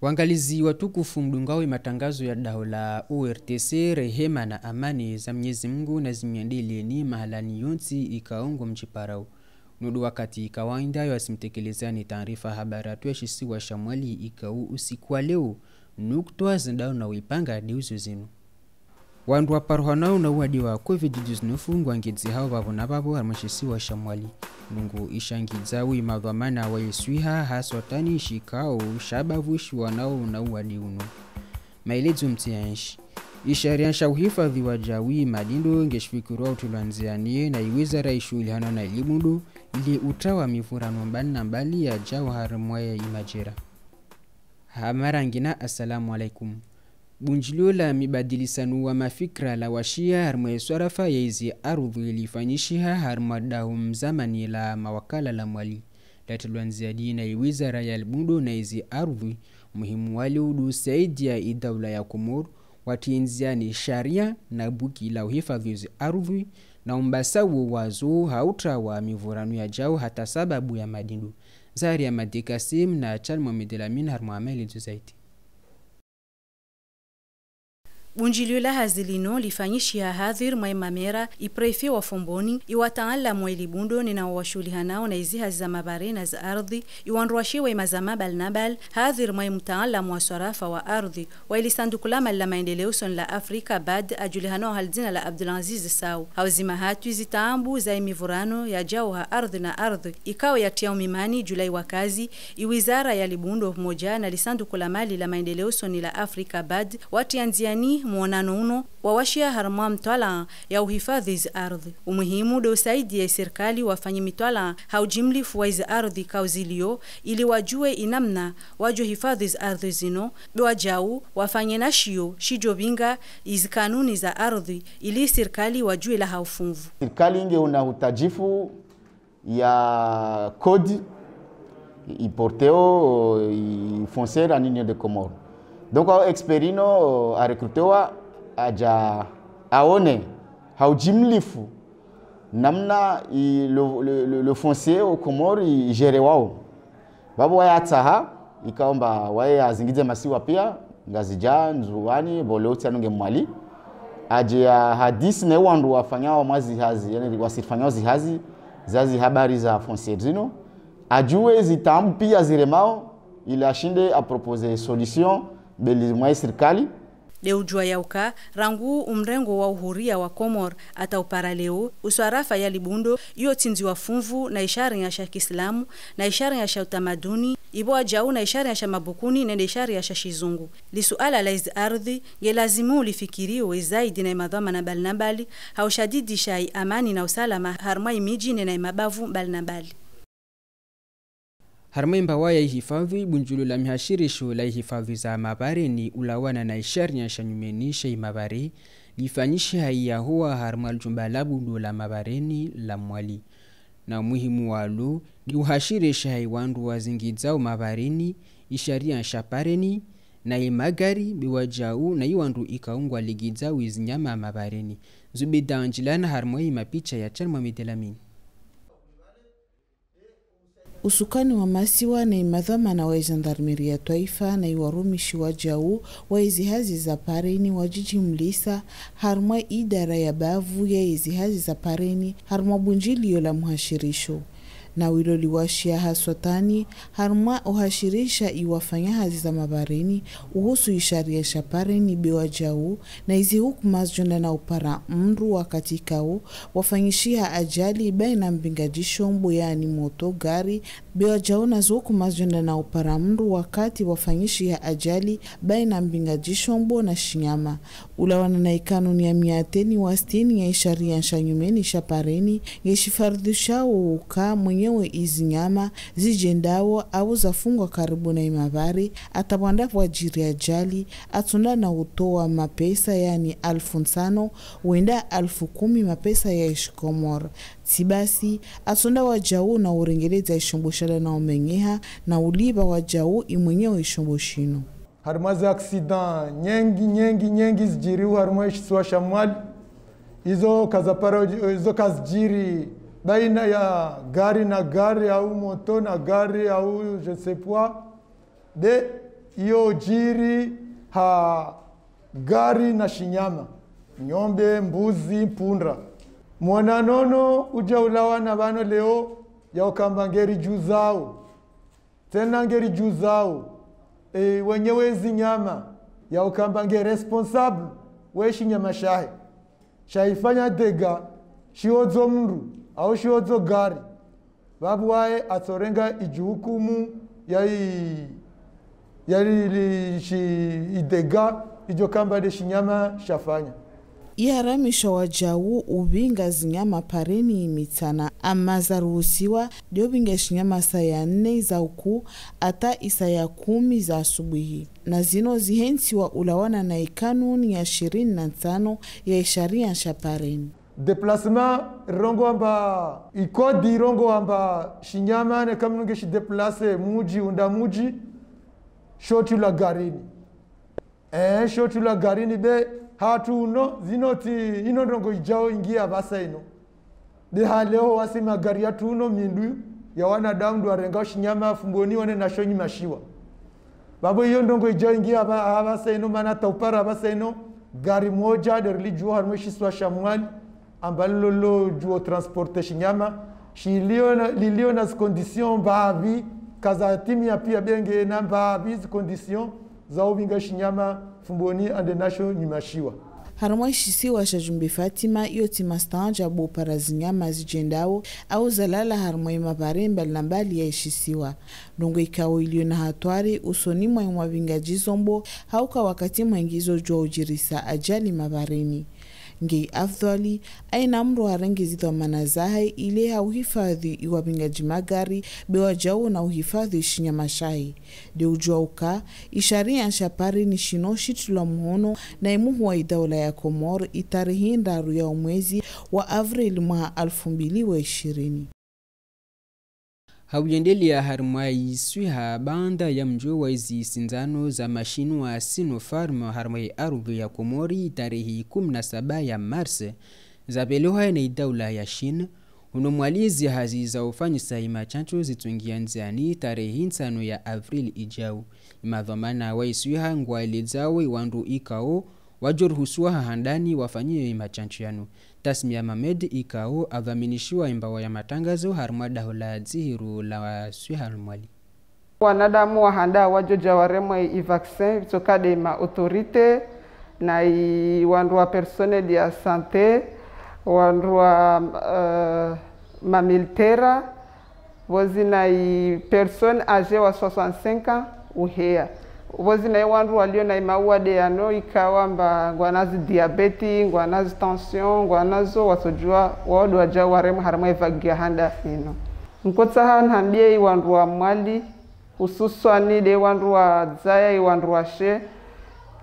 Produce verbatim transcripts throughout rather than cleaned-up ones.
Wangalizi watukufu mdungao ye matangazo ya daho la O R T C, rehema na amani za Mwenyezi Mungu nazimwendeleni mahalani yontsi ikao ngomdjiparao. Unu ndo wakati kawaida yo asimtekelezani taarifa habari yatru ya shisiwa sha Mwali ikao usiku wa leo. Nukutwa zendao na wipanga ndizo zinu. Wandru waparuhanao na uwade wa covid dix-neuf ngwangedzehao vavo na vavo harimwa shisiwa sha Mwali. Nungu ishangidza wi madhwamana wa iswiha haswatani shikao shabavu shiwanao na uwade unu. Maelezo mtsi ya nshi. Isharia sha uhifadhi wa djau wi madindo ngeshifikirwa utulwa ndziani na iwizara ishuhulihanao na ilibundo ili utrawa mivurano mbali na mbali ya djau harimwa ya imajera. Ha mara ngina, assalamu alaikum. Bundjilio la mibadilisano wa mafikira la washiya harimwa ye swarafa ya izi ardhwi lifanyishiha harimwa daho mzamani la mawakala la Mwali. Latilwa ndziani na iwizara ya libundo na izi ardhwi, muhimu wali udu saidia idaula ya Komoro, watie ndziani sharia na buki la uhifadhi izi ardhwi, na umbasa wo wazo ha utrawa mivurano ya djau hata sababu ya madindo. Zaharia Madi Kasim na Chan Mohamed Lamine harimwa maelezo zaidi. Bundjilio la hazi lino lifanyishiha hadhir mwa imamera, iprefe wa Fomboni, iwataalamu wa ilibundo nena wawashuhulihanao na izi hazi za mavare na za ardhwi, iwandru washiwa imazama mbali na mbali, hadhir mwa imutaalamu wa swarafa wa ardhwi, wa ilisanduku la mali la maendeleo usoni la Afrika, bad, ajulihanao ha lidzina la Abdulaziz Saw. Ha uzima hatru izi taabu za imivurano ya djau ha ardhwi na ardhwi, ikao yatia umimani djuu la iwakazi, iwizara ya libundo pamoja na lisanduku la mali la maendeleo usoni la Afrika, bad, watia ndziani muonano uno, wawashiya harimwa mtwalaa ya uhifadhi izi ardhwi. Umuhimu ndo usaidia isirikali wafanye mitwalaa ha ujimlifu wa izi ardhwi ikao zilio, ili wajue inamna wajo hifadhi izi ardhwi zino, be wajau wafanye na shiyo shijo vinga izi kanuni za ardhwi, ili isirikali wajue la ha ufunvu. Sirikali inge una hutajifu ya code iporteo i foncière en Union des Comores. Donc, ao expert ino arecrutewa aja aone ha ujimlifu namna i, le, le, le, le foncier aux Comores i, i gérewao. Vavo waye atsaha, ikao amba waye azingidze masiwa pia, Ngazidja, Ndzuwani, Voloti, anu nge Mwali. Aje ya hadisi ne wandru wafanyao mwa zihazi, yani wasirifanyao zihazi, zazi habari za foncière zino. Ajue zitaabu pia ziremao, ili ashinde apropose solution, mbeli mwa isirikali. Nde ujua yauka, rangu umrengo wa uhuria wa Komor ata upara leo, uswarafa ya libundo, iyo tsindziwa funvu na isharia sha kiislamu, na isharia sha utamaduni, ibo wajau na isharia sha mabukuni, nende isharia sha shizungu. Lisuala la izi ardhwi, nge lazimu ulifikiriwe zaidi na imadhwamana mbali na mbali, ha ushadidisha i amani na usalama harimwa imiji nena imabavu mbali na mbali. Harimwa imbawa ya ihifadhwi, bundjulio la mihashirisho la ihifadhwi za mabareni ulawana na isharia sha nyumeni sha imabare, lifanyishiha iyahowa harimwa lijumba la bundo la mabareni la Mwali. Na umuhimu walo, ndi uhashirisha iwandru wazingidzao mabareni, isharia sha pareni, na imagari, be wajau, na iwandru ikao ngwalingidzao izinyama mabareni. Zubeda Ndjilana harimwa imapicha ya Chan Mohamed Lamine. Usukani wa masiwa na imadhwamana wa igendarmerie ya twaifa na iwarumishi wajau wa izihazi za pareni wajijimlisa harimwa idara ya bavu ya izihazi za pareni harimwa bundjilio la muhashirisho. Na wilo liwashia haswatani harimwa uhashirisha iwafanya hazi za mabareni uhusu isharia sha pareni be wajau na izi hukuma zijonda na upara mndru wakati kao wafanyishiha ajali baina mbinga jishombo yani moto gari, be wajau na zo hukuma zijonda na upara mndru wakati wafanyishiha ajali baina mbinga jishombo na shinyama. Ulawana na ikanuni ya mia teni wa sitini ya isharia sha nyumeni sha pareni, nge shifardhishao uka mwenyewe izinyama zijendao au zafungwa karibu na imabare, ata pvwanda pvwajiri ajali, atsonda na utowa mapesa yani alfu ntsano, wenda alfu kumi mapesa ya ishikomor. Tsi basi, atsonda wajau na urengeledza ishombo shala na umenyeha, na ulipva wajau imwenyewe ishombo shino. Harimwa zi accident nyengi, nyengi, nyengi zijiriwo harimwa ishisiwa sha Mwali. Izo kazapara, izo kazijiri baina ya gari na gari, au moto na gari, au je sais pas. Be, Iyo udjiri ha gari na shinyama, nyombe, mbuzi, mpundra. Mwana nono udja ulawana pvanu leo, ya ukamba nge ridjuzao. Tsena nge ridjuzao, e, wenyewe zinyama, ya ukamba nge responsable we shinyama shahe. Shahifanya dega, shihodzo mndru, au shihodzo gari. Pvapvo waye atsorenga idjukumu ya i, ya li, li, shi, idega, idjo kamba nde shinyama shafanya. Iharamisho wadjau upvinga zinyama pareni mitsana, ama zaruhusiwa, nde upvinga shinyama saa ya nne za uku, hata isaa ya kumi za asubuhi. Na zino zihentsiwa ulawana na ikanuni ya ishirini na ntsanu ya isharia sha pareni. Déplacement, rirongoa amba, ikodi irongoa amba shinyama neka mndru nge shi déplacer mudji unda mudji, sho tsi ula garini. Eh, sho tsi ula garini be, hatru uno, zino tsi, ino ndrongoo idjao ingia pvasa ino. Be ha leo wasi magari yatru uno mindru, ya wanadamu ndo warengao shinyama Fumboni wende nasho Nyumashiwa. Pvapvo iyo ndrongoo idjao ingia pva, pvasa ino, mana hata upara pvasa ino, gari modja nde rilidjuo harumwa ishisiwa sha Mwali, ambalo lilo djuo transporter shinyama, shilio na, lilio na zi conditions mbapvi, kazatimia pia be nge na mbapvi zi conditions za upvinga shinyama Fumboni ande nasho Nyumashiwa. Harumwa ishisiwa sha Djumbe Fatima, iyo tsi mastaajabu upara zinyama zidjendao, au zalala harumwa imapare mbali na mbali ya ishisiwa. Ndrongoo ikao ilio na hatwari, usoni mwa imwapvinga djizombo, hauka wakati mwendji izo djuwa udjirisa ajali mapareni. Nge afdhwali, aina mndru harenge zidhwamana zahe ile ha uhifadhwi iwapvingadji magari, be wadjau na uhifadhwi shinyama shahe. Nde udjuwa uka, isharia sha pareni shino shitrilwa muhono na imuhu wa idaula ya Komori itarehi ndraru ya umwezi wa avril mwaha alfu mbili wa ishirini. Ha uyendelea harumwa iswiha baanda ya mdjo wa izi sindzano za mashinwa Sinopharm harumwa ye ardhwi ya Komori tarehi kumi na saba ya mars, zapveloha na idaula ya Chine, uno Mwali zi hazi za ufanyisa imashansho zitsungia ndziani tarehi ntsanu ya avril idjao. Imadhwamana wa iswiha ngwaeledzao iwandru ikao wadjoruhusiwa ha handani wafanye imashansho yanu. Tasmia Mamed ikao adhwaminishiwa imbawa ya matangazo harumwa daho la dzihiro la swiha Mwali. Wanadamu wa handa wadjodja waremwe i vaccin, tsoka nde ma autorité, na iwandru wa personnel ya santé, wandru wa, euh, ma militaire, pvozi na i personne âgée wa soixante-cinq ans uhea. Pvozi na iwandru walio na imawade yano ikao amba ngwanazi diabète, ngwanazi tension, ngwanazo watsodjuwa, wao ndo wadjao waremwe harumwa i vague ya handa ino. Nkotsaha nhambie iwandru wa Mwali, hususwani nde wandru wadzaya, iwandru washe,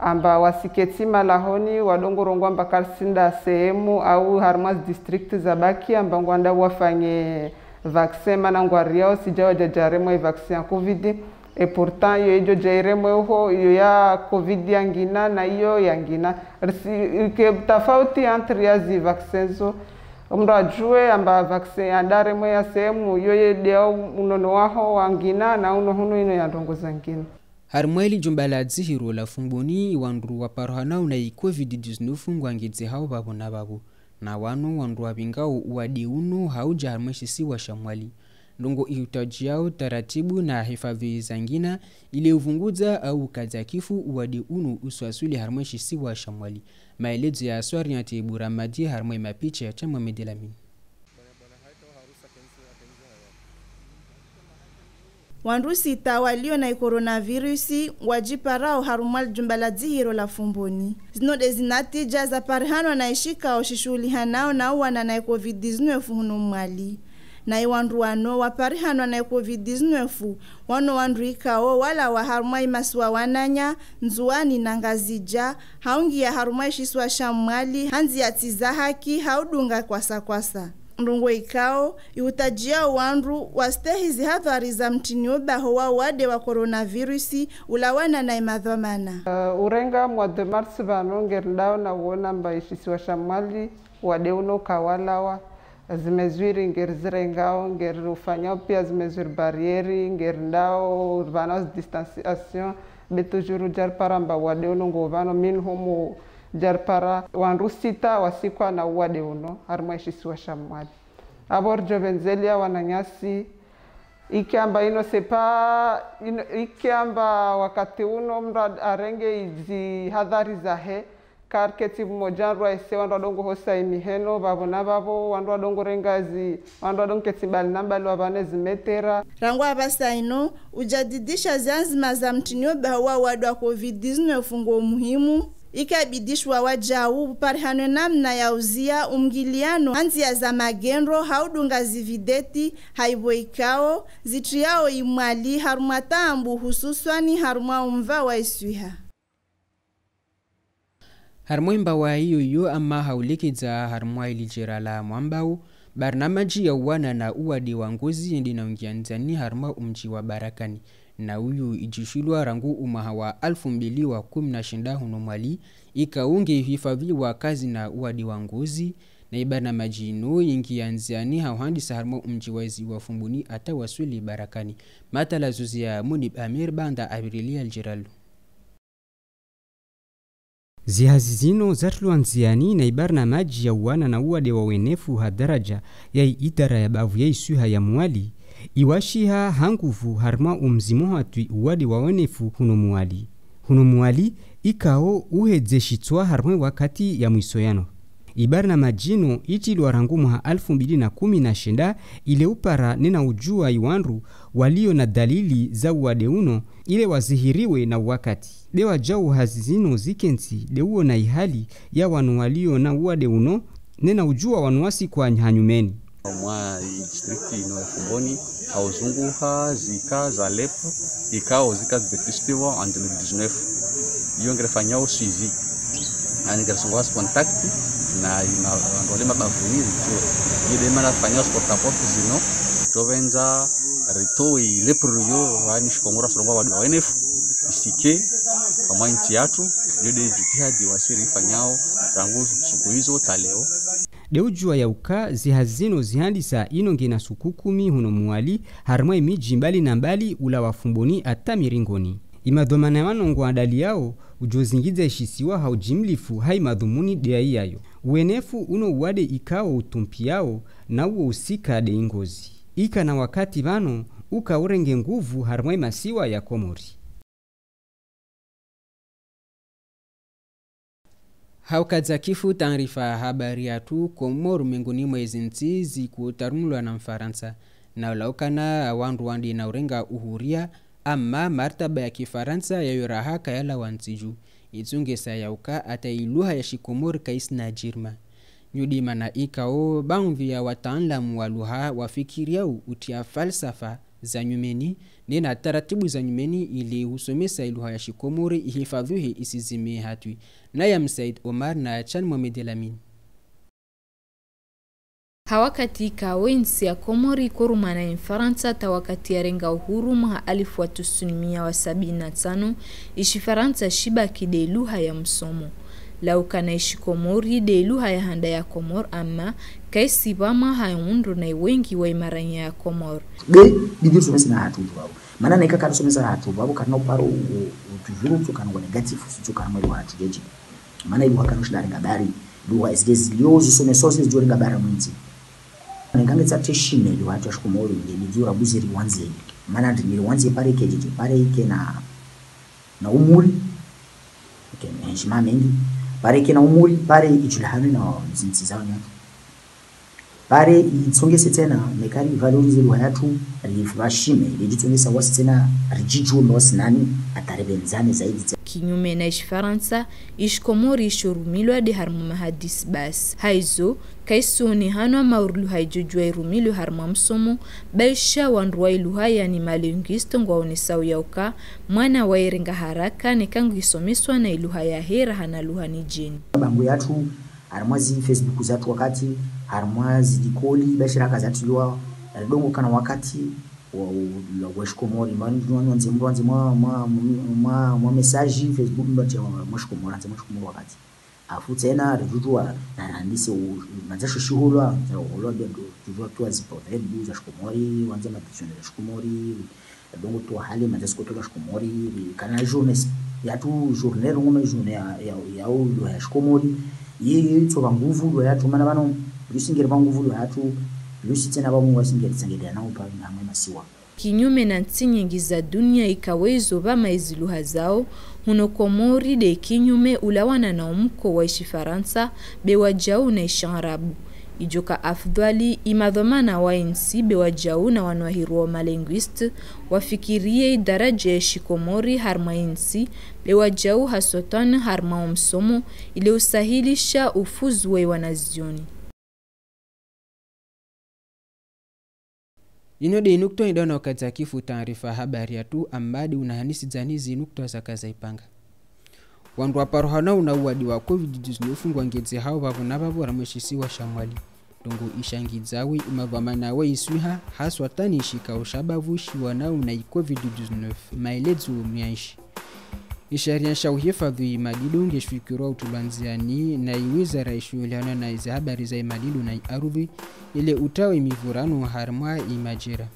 amba wasiketsi malahoni, wadongorongoa amba karisi nda sehemu au harumwa zi district zabaki, amba ngwandao wafanye vaccin, mana ngwariao sidja wadjadja waremwa i vaccin ya covid. Et pourtant, iyo idjodja iremwe uho, iyo ya covid yangina na iyo yangina. Risi, ke tafauti entre ya zi vaccin zo. Mndru adjuwe amba vaccin ya ndaremwe ya sehemu, iyo ye nde ya unono waho wangina, na uno hunu ino ya ndrongoo zangina. Harumwa ili jumba la dzihiro la Fumbuni, iwandru waparohanao na i covid dix-neuf ngwangidze hao pvapvo na pvapvo. Na wanu wandru wapvingao uwade unu haudja harumwa ishisiwa sha Mwali. Ndrongoo ihutadjiao taratibu na hifadhwi zangina, ile uvungudza au ukadza kifu uwade unu uswaswili harumwa ishisiwa sha Mwali. Maelezo ya Swariante Buramadi harumwa imapicha ya Mohamed Lamine. Wandru sita walio na i coronavirus wadjiparao harumwa li jumba la dzihiro la Fumbuni. Zino nde zinatija zaparihanwa na ishikao shishuhulihanao na uwana na i covid dix-neuf hunu Mwali. Na iwandru wano waparihanwa na i covid dix-neuf, wano wandru ikao walawa harumwa imasiwa wananya, Ndzuwani na Ngazidja, haungia harumwa ishisiwa sha Mwali, ha ndzia tsi za haki, haudunga kwasa kwasa. Ndrongoo ikao ihutadjia wandru wastehi zihadhwari za mtrini ubaho wa uwade wa coronavirus ulawana na imadhwamana. Euh, urenga mois de mars pvanu ngeri ndao na uona amba ishisiwa sha Mwali, uwade uno kawalawa, zi mesures ngeri zirengao, ngeri ufanyao pia zi mesures barrières, ngeri ndao, pvanu zi distanciation, Be toujours djaripara mba uwade unu ngo pvanu, minhum djaripara wandru sita wasikwa na uwade unu harimwa ishisiwa sha Mwali. Apvo ridjo pvendzelea wananyasi, ikiamba inu c'est pas, inu, ikiamba wakati unu mndru arenge izi hadhari zahe, kariketsi pvumoja ndrwa ese wandru wadongo hosa imiheno, pvapvo na pvapvo, wandru wadongo renga zi, wandru wadongo ketsi mbali na mbali wapvane zimetera. Rangu apvasa inu, ujadidisha zianzima za mtrinio baha wa uwade wa covid dix-neuf ngo muhimu, ikabidishwa wajau uparihanwe namna ya uzia umngiliano ha ndzia za magendo ha udunga zivideti, haipvo ikao, zitriao imwali harumwa taabu hususwani harumwa umva wa iswiha. Harumwa imbawa iyo iyo ama haulekedza harumwa ili jera la Mwambao, barnamaji ya uwana na uwade wa ngozi yende na ungiandzani harumwa umji wa Barakani. Na uyu ijishilwa rangu umwaha wa alfu mbili wa kumi na shenda hunu Mwali, ika unge hifadhwi wakazi na uwade wa ngozi, na ibarnamaji inu ingiandzani ha uhandisa harumwa umji wa izi wa Fumbuni ata waswili Barakani. Matalazuzi ya Munib Amir banda abirilia aljeralu. Zihazi zinu zatulwa ndziani na ibarnamaji ya uwana na uwade wa wenefu ha daraja ya idara ya bavu ya iswiha ya Mwali, iwashiha ha nguvu harumwa umzimo hatwi uwade wa wenefu hunu Mwali. Hunu Mwali, ikao uhedze shitswa harumwa wakati ya mwiso yanu. Ibarnamaji inu itilwa rangu mwaha alfu mbili na kumi na shenda ile upara nena ujua iwandru walio na dalili za uwade unu ile wazihiriwe na wakati. Be wajau hazi zinu zikentsi de uona ihali ya wanu walio na uwade unu, nena ujua wanu wasikwa hanyumeni. Mwa i district inu ya Fumbuni, hauzunguha zika za lèpre, ikao zika zidepistiwa en deux mille dix-neuf. Iyo ngerefanyao suivi. Ani ngeresongoha contact na ima, wandru wale mabavuni ridjue. Iyo de mana rifanyao porte à porte zinu, ridjopvendza ritowe i lèpre iyo, wani shikomori wasorongoa wade wa wenefu, isike, pvamwa intsi yatru, iyo de jitihadi wasi rifanyao, rangu suku izo ta leo. De ujua ya uka zihazi zinu zihandisa inu ngena suku kumi hunu Mwali, harumwa imiji mbali na mbali ula wa Fumbuni ata Miringoni. Imadhwamana ya wanu ngwadaliyao ujo zingidza ishisiwa ha ujimlifu ha imadhumuni de ya iyayo. Uwenefu unu uwade ikao utumpiyao na uwo usika de ingozi. Ika na wakati pvanu uka urenge nguvu harumwa imasiwa ya Komori. Haukadza kifu taarifa habari yatru, Komori mengoni mwa izi ntsi zikutarumulwa na Mfarantsa. Na ulaukana wandru wandi na urenga uhuria, ama martaba ya Kifarantsa yayo raha kayalawa ntsi ju. Itsungesa ya uka ata iluha ya Shikomori kaisina jirma. Nyudima na ikao, baadhwi ya wataalamu wa luha wafikiriao utia falsafa za nyumeni, nena taratibu za nyumeni ili husomesa iluha ya Shikomori ihifadhwihe isizime hatwi. Nayam Said Omar na Chan Mohamed El Amin. Ha wakati ikao intsi ya Komori ikorumana na Mfarantsa ta wakati yarenga uhuru mwaha alifu wa tusunimia wa sabini na tsanu, Ishifarantsa shibaki de iluha ya msomo. Laukana Ishikomori de iluha ya handa ya Komori, ama kaisi pvamwa ha undro na iwengi wa imaranya ya Komori. Be, bidi usomesa na hatru pvao. Mana na ika karusomesa hatru pvao, karina uparo u, u, utujuru tu kana wa negatif, tu kana mwelo hatru jeje. Mana iluha kanu shida renga bari, iluha S D S lio zisomeso zijo renga bari mwintsi. Ngange tsa teshime iluha hatru ya Shikomori, nge bidi ura buzi riwandze. Mana ndi riwandze pare kejeje, pare ike na, na umuri. Ike na heshima mengi. Pare ike na umuri, pare ijulahane na zintsi zao nyatu. Pare itsongese tsena, mekari valorize iluha yatru, rivashime, rijitsongesa wasi tsena, rijijue mba wasi nani, ata rivendzane zaidi tsena. Kinyume na Ishifarantsa, Ishikomori ishorumilwa de harumwa mahadisi basi. Haizo, kaisi onehanwa mauri luha ijojua irumilwe harumwa msomo, baisha wandru wa iluha yani malinguiste ngwaonesao ya uka, mwana wa irenga haraka neka ngu isomeswa na iluha yahe raha na luha ni jeni. Bangu yatru, harumwa zi Facebook zatru wakati, harumwa zi likoli, bashiraka zatru liwa, ridongo kana wakati, wa, wa, wa Shikomori, mwa, mwa, mwa, mwa, mwa, mwa, mwa message, Facebook, mwa, mwa Shikomori, mwa Shikomori wakati. Afu tsena, rijujua, na randise, u, na zasho shihulwa, za uhulwa bendo. Ridjuwa tu wa zi proverbe za shikomori, wandza ma dictionnaire za shikomori, donc tu hale madjasikoto za shikomori, ri kana journée, yatru journée, rongome journée ya, ya, ya lugha ya shikomori, ye, ye, itso pva nguvu lugha yatru, mana pvanu, plus ngeri pva nguvu lugha yatru, plus tsena pva Mungu asingeri tsengede na upa hamwe masiwa. Kinyume na ntsi nyingi za dunia ikawezo pvama ezi lugha zao, huno Komori de kinyume ulawana na umko wa ishifarantsa, be wajau na ishiarabu. Idjoka afdhwali imadhwamana wa intsi be wajau na wanu wahirwa ma linguiste, wafikirie idaraja ya shikomori harumwa intsi, be wajau haswatan harumwa omsomo, ile usahilisha ufuzu wa iwanazioni. Ino de inukta idona wakati ya kifu taarifa habari yatru, amma de unahanisi dzani zi nukta zaka za ipanga. Wandru waparohana una uwadi wa covid dix-neuf ngwangedze hao pvapvo na pvapvo harumwa eshisiwa sha Mwali. Ndrongoo ishangidzawo imadhwamana wa iswiha, haswatan ishikao sha pvapvo shiwana una i covid dix-neuf, maelezo myanshi. Isharia sha uhifadhwi madidunge shifikirwa utulwa ndziani na iwizara ishuhuliana na izi habari za imalindo na iarudhwi, ile utawe mivurano harumwa imajera.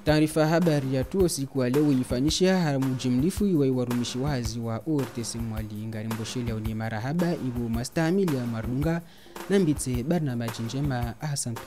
Taarifa habari yatru usiku wa leo ifanyishiha harumwa ujimlifu iwa iwarumishi wa hazi wa O R T C Mwali. Ngarimbosheleaoni marahaba iwo mastahamili ya mardunga, na mbitse barnamaji njema, ahsantu.